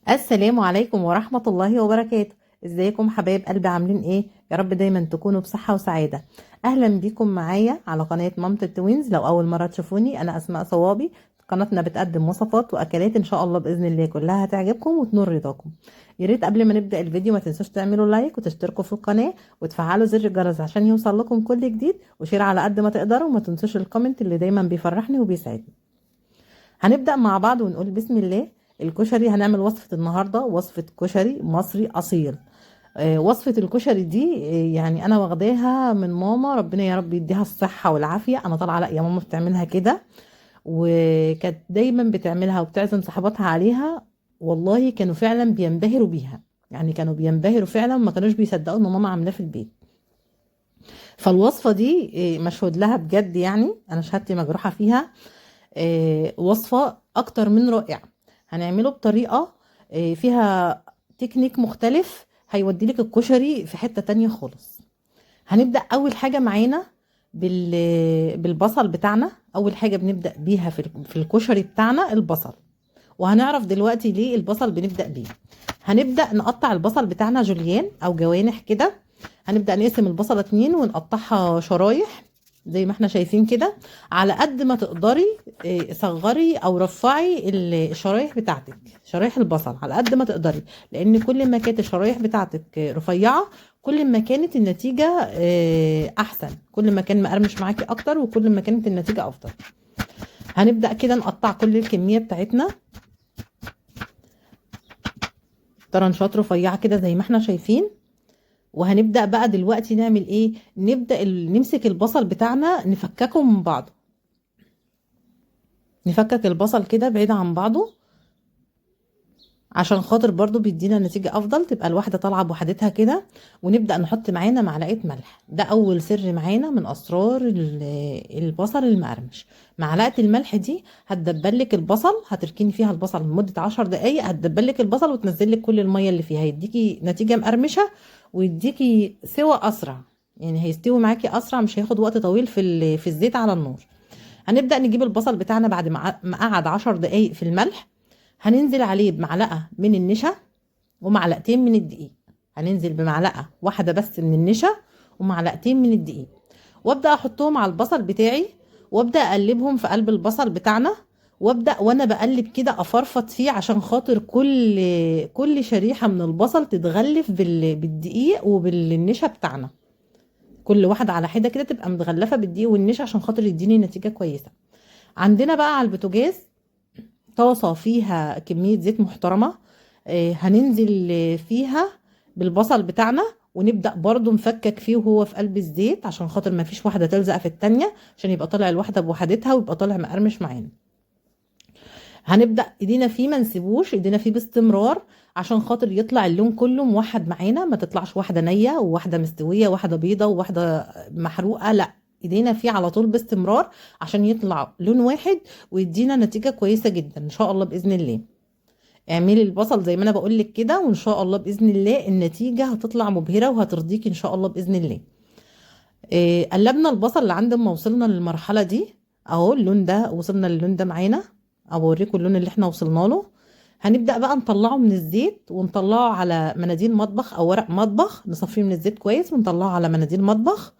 السلام عليكم ورحمة الله وبركاته. ازيكم حبايب قلبي، عاملين ايه؟ يا رب دايما تكونوا بصحة وسعادة. اهلا بيكم معايا على قناة مامة التوينز. لو اول مرة تشوفوني، انا اسماء صوابي. قناتنا بتقدم وصفات واكلات ان شاء الله باذن الله كلها هتعجبكم وتنور رضاكم. يا ريت قبل ما نبدا الفيديو ما تنسوش تعملوا like وتشتركوا في القناة وتفعلوا زر الجرس عشان يوصل لكم كل جديد، و share على قد ما تقدروا، وما تنسوش ال comment اللي دايما بيفرحني وبيسعدني. هنبدا مع بعض ونقول بسم الله. الكشري هنعمل وصفه النهارده، وصفه كشري مصري اصيل. وصفه الكشري دي يعني انا واخداها من ماما، ربنا يا رب يديها الصحة والعافية. انا طالعه لا يا ماما بتعملها كده، وكانت دايما بتعملها وبتعزم صحباتها عليها. والله كانوا فعلا بينبهروا بيها، يعني كانوا بينبهروا فعلا، ما كانوش بيصدقوا ان ماما عاملاه في البيت. فالوصفه دي مشهود لها بجد، يعني انا شهادتي مجروحة فيها. وصفه اكتر من رائعة. هنعمله بطريقة فيها تكنيك مختلف، هيودي لك الكشري في حتة تانية خالص. هنبدا اول حاجة معانا بالبصل بتاعنا. اول حاجة بنبدا بيها في الكشري بتاعنا البصل، وهنعرف دلوقتي ليه البصل بنبدا بيه. هنبدا نقطع البصل بتاعنا جوليان او جوانح كده. هنبدا نقسم البصله 2 ونقطعها شرايح زي ما احنا شايفين كده. على قد ما تقدري صغري او رفعي الشرايح بتاعتك، شرايح البصل على قد ما تقدري، لان كل ما كانت الشرايح بتاعتك رفيعة كل ما كانت النتيجة احسن، كل ما كان مقرمش معاكي اكتر، وكل ما كانت النتيجة افضل. هنبدا كده نقطع كل الكمية بتاعتنا طرنشات رفيعة كده زي ما احنا شايفين. وهنبدأ بقى دلوقتي نعمل ايه؟ نبدأ نمسك البصل بتاعنا نفككه من بعضه، نفكك البصل كده بعيد عن بعضه عشان خاطر برضو بيدينا نتيجة افضل، تبقى الواحدة طالعة بوحدتها كده. ونبدأ نحط معانا معلقة ملح، ده اول سر معانا من اسرار البصل المقرمش. معلقة الملح دي هتدبلك البصل، هتركني فيها البصل لمدة 10 دقايق، هتدبلك البصل وتنزلك كل المية اللي فيها، هيديكي نتيجة مقرمشة ويديكي سوى اسرع، يعني هيستوي معاكي اسرع، مش هياخد وقت طويل في الزيت على النار. هنبدأ نجيب البصل بتاعنا بعد ما قعد 10 دقايق في الملح. هننزل عليه بمعلقة من النشا ومعلقتين من الدقيق. هننزل بمعلقة واحدة بس من النشا ومعلقتين من الدقيق، وابدأ احطهم على البصل بتاعي، وابدأ اقلبهم في قلب البصل بتاعنا، وابدأ وانا بقلب كده افرفط فيه عشان خاطر كل شريحة من البصل تتغلف بالدقيق وبالنشا بتاعنا، كل واحدة على حدة كده تبقى متغلفة بالدقيق والنشا عشان خاطر يديني نتيجة كويسة. عندنا بقى على البوتاجاز طاسة فيها كمية زيت محترمة، هننزل فيها بالبصل بتاعنا، ونبدأ برضو نفكك فيه وهو في قلب الزيت عشان خاطر ما فيش واحدة تلزق في التانية، عشان يبقى طالع الواحدة بوحدتها ويبقى طالع مقرمش معانا. هنبدأ ايدينا فيه، ما نسيبوش ايدينا فيه باستمرار عشان خاطر يطلع اللون كله موحد معانا، ما تطلعش واحدة نية وواحدة مستوية وواحدة بيضة وواحدة محروقة، لا ايدينا فيه على طول باستمرار عشان يطلع لون واحد ويدينا نتيجة كويسة جدا ان شاء الله بإذن الله. اعملي البصل زي ما انا بقولك كده، وان شاء الله بإذن الله النتيجة هتطلع مبهرة وهترضيكي ان شاء الله بإذن الله. قلبنا البصل لعند ما وصلنا للمرحلة دي اهو، اللون ده وصلنا للون ده معانا، اوريكم اللون اللي احنا وصلنا له. هنبدأ بقى نطلعه من الزيت ونطلعه على مناديل مطبخ او ورق مطبخ، نصفيه من الزيت كويس ونطلعه على مناديل مطبخ.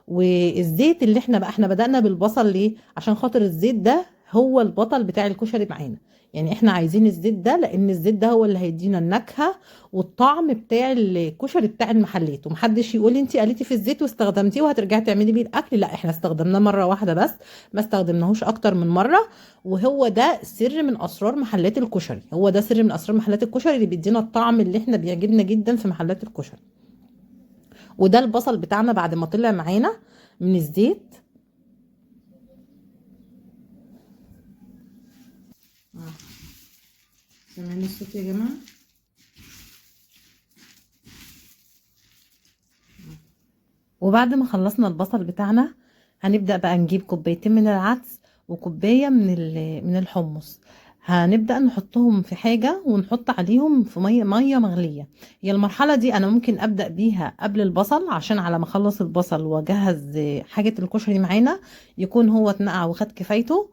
والزيت اللي احنا بقى احنا بدأنا بالبصل ليه؟ عشان خاطر الزيت ده هو البطل بتاع الكشري معانا، يعني احنا عايزين الزيت ده لان الزيت ده هو اللي هيدينا النكهة والطعم بتاع الكشري بتاع المحلات. ومحدش يقول انتي قليتي في الزيت واستخدمتيه وهترجعي تعملي بيه الاكل، لا احنا استخدمناه مرة واحدة بس، ما استخدمناهوش اكتر من مرة. وهو ده سر من اسرار محلات الكشري، هو ده سر من اسرار محلات الكشري اللي بيدينا الطعم اللي احنا بيعجبنا جدا في محلات الكشري. وده البصل بتاعنا بعد ما طلع معانا من الزيت. سامعين الصوت يا جماعة؟ وبعد ما خلصنا البصل بتاعنا هنبدأ بقى نجيب كوبايتين من العدس وكوباية من الحمص. هنبدأ نحطهم في حاجة ونحط عليهم في مية مغلية. هي المرحلة دي أنا ممكن أبدأ بيها قبل البصل، عشان على ما أخلص البصل وأجهز حاجة الكشري معانا يكون هو اتنقع وخد كفايته،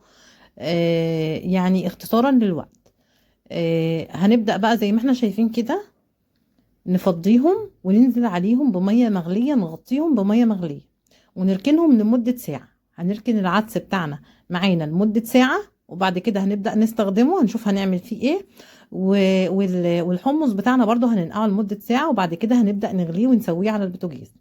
يعني اختصارا للوقت. هنبدأ بقى زي ما احنا شايفين كده نفضيهم وننزل عليهم بمية مغلية، نغطيهم بمية مغلية ونركنهم لمدة ساعة. هنركن العدس بتاعنا معانا لمدة ساعة، وبعد كده هنبدأ نستخدمه، هنشوف هنعمل فيه ايه. والحمص بتاعنا برضو هننقعه لمدة ساعة، وبعد كده هنبدأ نغليه ونسويه على البوتاجاز.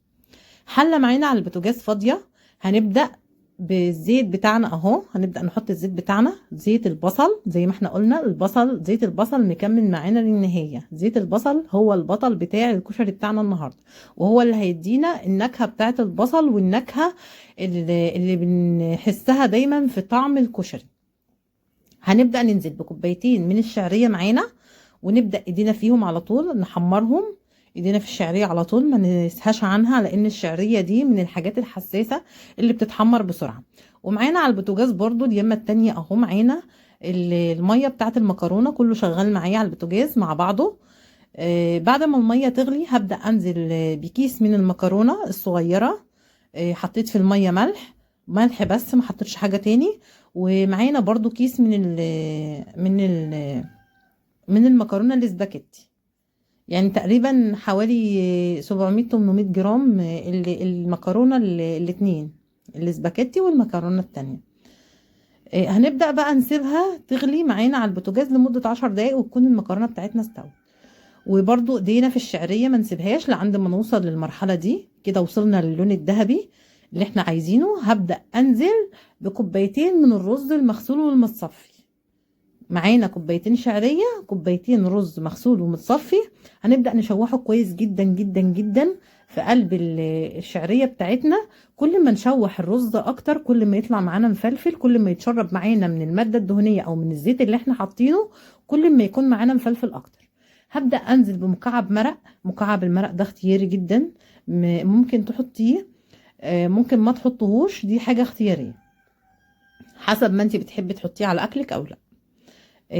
حلة معانا على البوتاجاز فاضية، هنبدأ بالزيت بتاعنا اهو. هنبدأ نحط الزيت بتاعنا، زيت البصل زي ما احنا قلنا، البصل زيت البصل مكمل معانا للنهاية. زيت البصل هو البطل بتاع الكشري بتاعنا النهاردة، وهو اللي هيدينا النكهة بتاعت البصل والنكهة اللي بنحسها دايما في طعم الكشري. هنبدأ ننزل بكوبايتين من الشعرية معانا، ونبدأ ايدينا فيهم على طول نحمرهم، ايدينا في الشعرية على طول، ما نسهاش عنها لان الشعرية دي من الحاجات الحساسة اللي بتتحمر بسرعة. ومعانا على البوتاجاز برضو اليمة التانية اهو، معانا المية بتاعت المكرونة، كله شغال معايا على البوتاجاز مع بعضه. بعد ما المية تغلي هبدأ انزل بكيس من المكرونة الصغيرة. حطيت في المية ملح، ملح بس ما حطيتش حاجة تاني. ومعانا برضو كيس من المكرونة الاسباجيتي، يعني تقريبا حوالي 700-800 جرام المكرونة الاتنين، الاسباجيتي والمكرونة التانية. هنبدأ بقى نسيبها تغلي معانا على البوتاجاز لمدة 10 دقايق، وتكون المكرونة بتاعتنا استوت. وبرضو ايدينا في الشعرية ما نسيبهاش لعند ما نوصل للمرحلة دي. كده وصلنا للون الذهبي اللي احنا عايزينه. هبدأ انزل بكوبايتين من الرز المغسول والمتصفي. معانا كوبايتين شعرية، كوبايتين رز مغسول ومتصفي. هنبدأ نشوحه كويس جدا جدا جدا في قلب الشعرية بتاعتنا. كل ما نشوح الرز اكتر كل ما يطلع معانا مفلفل، كل ما يتشرب معانا من المادة الدهنية او من الزيت اللي احنا حاطينه، كل ما يكون معانا مفلفل اكتر. هبدأ انزل بمكعب مرق. مكعب المرق ده اختياري جدا، ممكن تحطيه، ممكن ما تحطهوش، دي حاجة اختيارية حسب ما انت بتحبي تحطيه على اكلك او لا.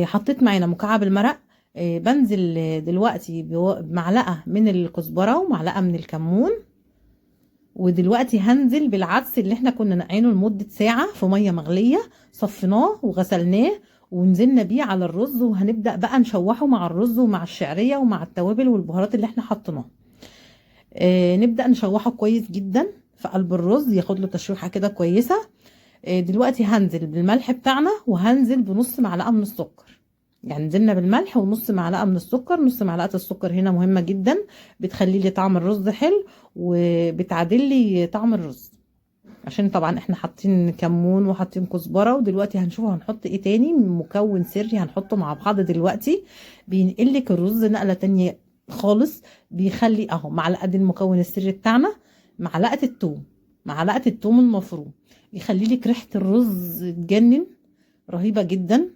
حطيت معانا مكعب المرق. بنزل دلوقتي بمعلقة من الكزبرة ومعلقة من الكمون. ودلوقتي هنزل بالعدس اللي احنا كنا نقعينه لمدة ساعة في مية مغلية، صفيناه وغسلناه ونزلنا بيه على الرز، وهنبدأ بقى نشوحه مع الرز ومع الشعرية ومع التوابل والبهارات اللي احنا حطيناها. نبدأ نشوحه كويس جدا في قلب الرز، ياخد له تشويحة كده كويسة. دلوقتي هنزل بالملح بتاعنا، وهنزل بنص معلقة من السكر. يعني نزلنا بالملح ونص معلقة من السكر. نص معلقة السكر هنا مهمة جدا، بتخلي لي طعم الرز حلو وبتعدل لي طعم الرز، عشان طبعا احنا حاطين كمون وحاطين كزبرة. ودلوقتي هنشوف هنحط ايه تاني مكون سري هنحطه مع بعض دلوقتي، بينقلك الرز نقلة تانية خالص. بيخلي اهو معلقة دي المكون السري بتاعنا، معلقة التوم، معلقة التوم المفروم، يخلي لك ريحة الرز تجنن، رهيبة جدا،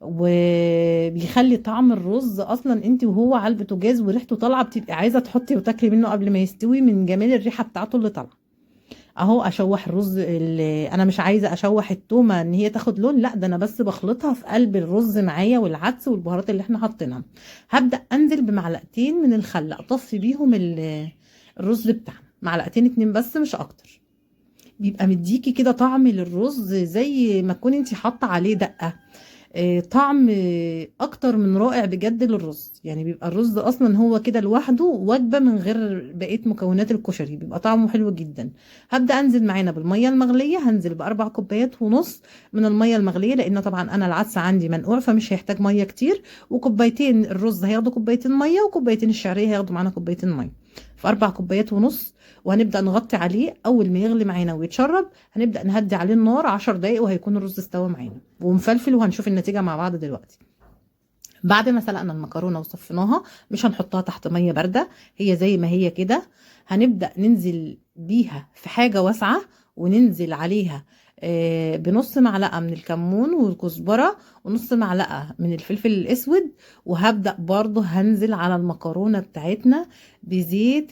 وبيخلي طعم الرز اصلا انت وهو على البوتاجاز وريحته طالعه بتبقي عايزه تحطي وتاكلي منه قبل ما يستوي من جمال الريحة بتاعته اللي طالعه. اهو اشوح الرز، اللي انا مش عايزه اشوح التومه ان هي تاخد لون، لا ده انا بس بخلطها في قلب الرز معايا والعدس والبهارات اللي احنا حاطينها. هبدا انزل بمعلقتين من الخل اطفي بيهم الرز بتاعنا، معلقتين 2 بس مش اكتر. بيبقى مديكي كده طعم للرز زي ما تكوني انتي حاطه عليه دقه، طعم اكتر من رائع بجد للرز. يعني بيبقى الرز اصلا هو كده لوحده وجبة من غير بقية مكونات الكشري، بيبقى طعمه حلو جدا. هبدا انزل معانا بالمية المغليه، هنزل ب4.5 كوبايات من المية المغليه، لان طبعا انا العدس عندي منقوع فمش هيحتاج مية كتير، وكوبايتين الرز هياخدوا كوبايتين مية، وكوبايتين الشعرية هياخدوا معانا كوبايتين مية، في 4.5 كوبايات. وهنبدا نغطي عليه. اول ما يغلي معانا ويتشرب هنبدا نهدي عليه النار 10 دقايق، وهيكون الرز استوى معانا ومفلفل، وهنشوف النتيجة مع بعض دلوقتي. بعد ما سلقنا المكرونه وصفيناها، مش هنحطها تحت مية باردة، هي زي ما هي كده. هنبدا ننزل بيها في حاجة واسعة، وننزل عليها بنص معلقه من الكمون والكزبره ونص معلقه من الفلفل الاسود. وهبدا برضو هنزل على المكرونه بتاعتنا بزيت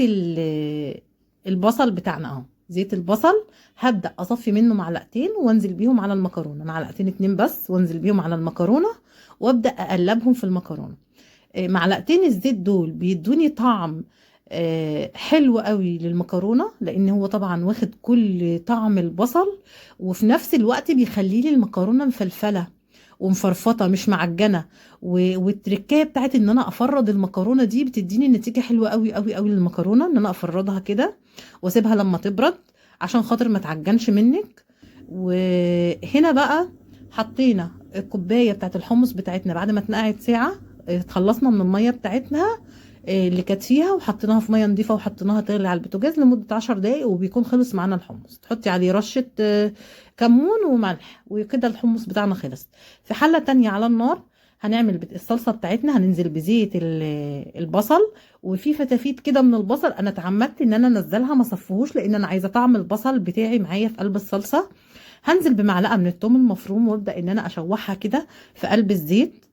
البصل بتاعنا اهو، زيت البصل هبدا اصفي منه معلقتين وانزل بيهم على المكرونه، معلقتين 2 بس وانزل بيهم على المكرونه، وابدا اقلبهم في المكرونه. معلقتين الزيت دول بيدوني طعم حلو قوي للمكرونه، لان هو طبعا واخد كل طعم البصل، وفي نفس الوقت بيخلي لي المكرونه مفلفله ومفرفطه مش معجنه. والتركايه بتاعت ان انا افرد المكرونه دي بتديني نتيجة حلوة قوي قوي قوي للمكرونه، ان انا افردها كده واسيبها لما تبرد عشان خاطر ما تعجنش منك. وهنا بقى حطينا الكوباية بتاعت الحمص بتاعتنا بعد ما اتنقعت ساعة، اتخلصنا من المية بتاعتنا اللي كانت فيها، وحطيناها في مية نظيفة وحطيناها تغلي على البوتاجاز لمدة 10 دقايق، وبيكون خلص معانا الحمص. تحطي عليه رشه كمون وملح، وكده الحمص بتاعنا خلص. في حله تانية على النار هنعمل الصلصه بتاعتنا. هننزل بزيت البصل، وفي فتافيت كده من البصل انا اتعمدت ان انا انزلها ما صفيهوش، لان انا عايزه طعم البصل بتاعي معايا في قلب الصلصه. هنزل بمعلقه من الثوم المفروم وابدا ان انا اشوحها كده في قلب الزيت.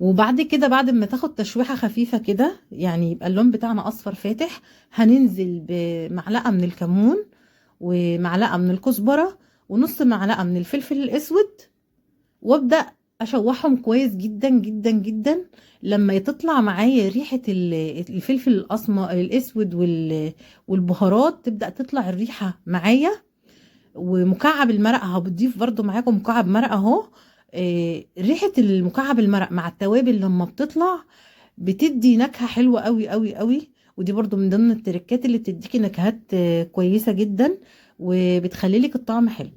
وبعد كده بعد ما تاخد تشويحه خفيفة كده، يعني يبقى اللون بتاعنا اصفر فاتح، هننزل بمعلقه من الكمون ومعلقة من الكزبره ونص معلقه من الفلفل الاسود، وابدا اشوحهم كويس جدا جدا جدا لما تطلع معايا ريحه الفلفل الاسمر الاسود والبهارات، تبدا تطلع الريحة معايا. ومكعب المرقه هبضيف برده معاكم مكعب مرقه اهو. ريحه المكعب المرق مع التوابل لما بتطلع بتدي نكهة حلوة قوي قوي قوي، ودي برده من ضمن التركات اللي بتديكي نكهات كويسة جدا وبتخلي لك الطعم حلو.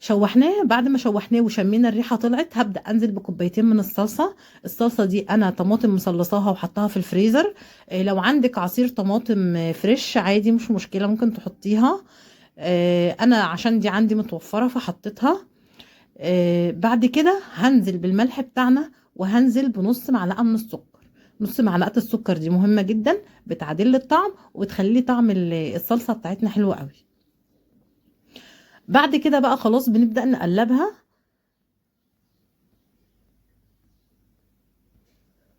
شوحناه، بعد ما شوحناه وشمينا الريحة طلعت، هبدا انزل بكوبايتين من الصلصه. الصلصه دي انا طماطم مصلصاها وحطاها في الفريزر، لو عندك عصير طماطم fresh عادي مش مشكلة ممكن تحطيها، انا عشان دي عندي متوفرة فحطيتها. بعد كده هنزل بالملح بتاعنا، وهنزل بنص معلقه من السكر. نص معلقه السكر دي مهمة جدا، بتعدل الطعم وبتخلي طعم الصلصه بتاعتنا حلو قوي. بعد كده بقى خلاص بنبدأ نقلبها.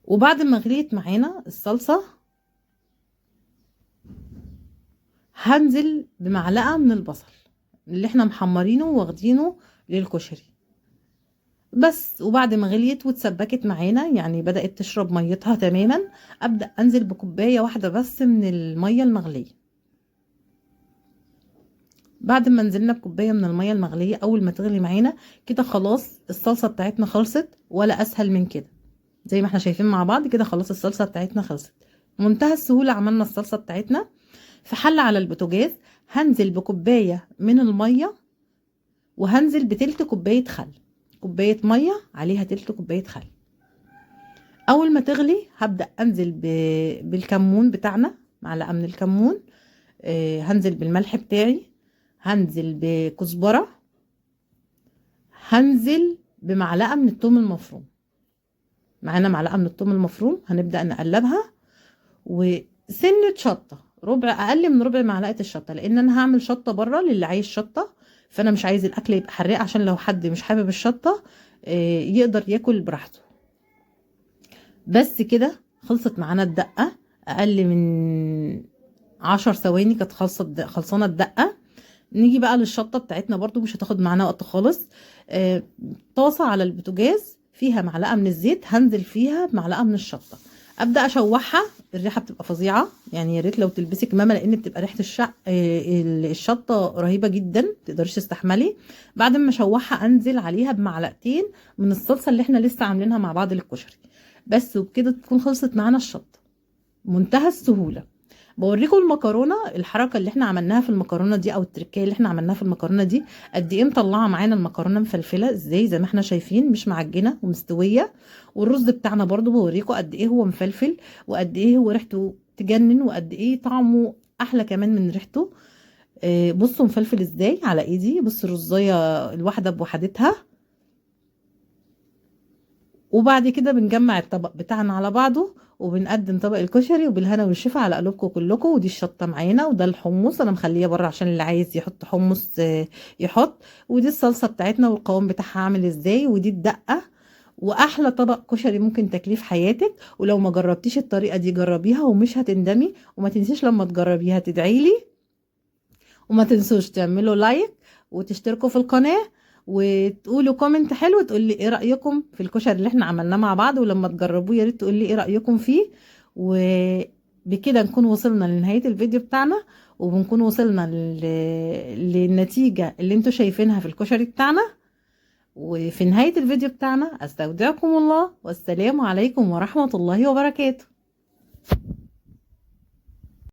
وبعد ما غليت معانا الصلصة هنزل بمعلقة من البصل اللي احنا محمرينه واخدينه للكشري بس. وبعد ما غليت واتسبكت معانا، يعني بدأت تشرب ميتها تماما، أبدأ أنزل بكوباية واحدة بس من المية المغلية. بعد ما نزلنا بكوبايه من المية المغليه، اول ما تغلي معانا كده خلاص الصلصه بتاعتنا خلصت، ولا اسهل من كده. زي ما احنا شايفين مع بعض كده خلاص الصلصه بتاعتنا خلصت. منتهى السهولة عملنا الصلصه بتاعتنا. في حله على البوتاجاز هنزل بكوبايه من المية، وهنزل بتلت كوباية خل، كوباية مية عليها تلت كوباية خل. اول ما تغلي هبدا انزل بالكمون بتاعنا، معلقه من الكمون، هنزل بالملح بتاعي، هنزل بكزبره، هنزل بمعلقه من الثوم المفروم. معانا معلقه من الثوم المفروم هنبدا نقلبها، وسنة شطه، ربع، اقل من ربع معلقه الشطه، لان انا هعمل شطه بره للي عايز شطه، فانا مش عايز الاكل يبقى حراق، عشان لو حد مش حابب الشطه يقدر ياكل براحته. بس كده خلصت معانا الدقة، اقل من 10 ثواني كانت خلصانه الدقة. نيجي بقى للشطه بتاعتنا، برضو مش هتاخد معانا وقت خالص. طاسه على البوتاجاز فيها معلقه من الزيت، هنزل فيها بمعلقه من الشطه، ابدا اشوحها. الريحة بتبقى فظيعة، يعني يا ريت لو تلبسي كمامه، لان بتبقى ريحه الشطه رهيبة جدا، ما تقدريش تستحملي. بعد ما اشوحها انزل عليها بمعلقتين من الصلصه اللي احنا لسه عاملينها مع بعض للكشري بس، وبكده تكون خلصت معانا الشطه. منتهى السهولة. بوريكم المكرونه، الحركة اللي احنا عملناها في المكرونه دي، او التركية اللي احنا عملناها في المكرونه دي، قد ايه مطلعه معانا المكرونه مفلفله ازاي، زي ما احنا شايفين مش معجنه ومستويه. والرز بتاعنا برضو بوريكم قد ايه هو مفلفل، وقد ايه هو ريحته تجنن، وقد ايه طعمه احلى كمان من ريحته. بصوا مفلفل ازاي على ايدي، بصوا الرزايه الواحدة بوحدتها. وبعد كده بنجمع الطبق بتاعنا على بعضه، وبنقدم طبق الكشري، وبالهنا والشفا على قلوبكم كلكم. ودي الشطه معانا، وده الحمص انا مخليه بره عشان اللي عايز يحط حمص يحط. ودي الصلصه بتاعتنا والقوام بتاعها عامل ازاي، ودي الدقة. واحلى طبق كشري ممكن تاكليه في حياتك. ولو ما جربتيش الطريقة دي جربيها ومش هتندمي، وما تنسيش لما تجربيها تدعيلي. وما تنسوش تعملوا like وتشتركوا في القناة، وتقولوا comment حلو، تقولي ايه رايكم في الكشري اللي احنا عملناه مع بعض، ولما تجربوه يا ريت تقولي ايه رايكم فيه. وبكده نكون وصلنا لنهاية الفيديو بتاعنا، وبنكون وصلنا للنتيجة اللي انتوا شايفينها في الكشري بتاعنا. وفي نهاية الفيديو بتاعنا استودعكم الله، والسلام عليكم ورحمة الله وبركاته.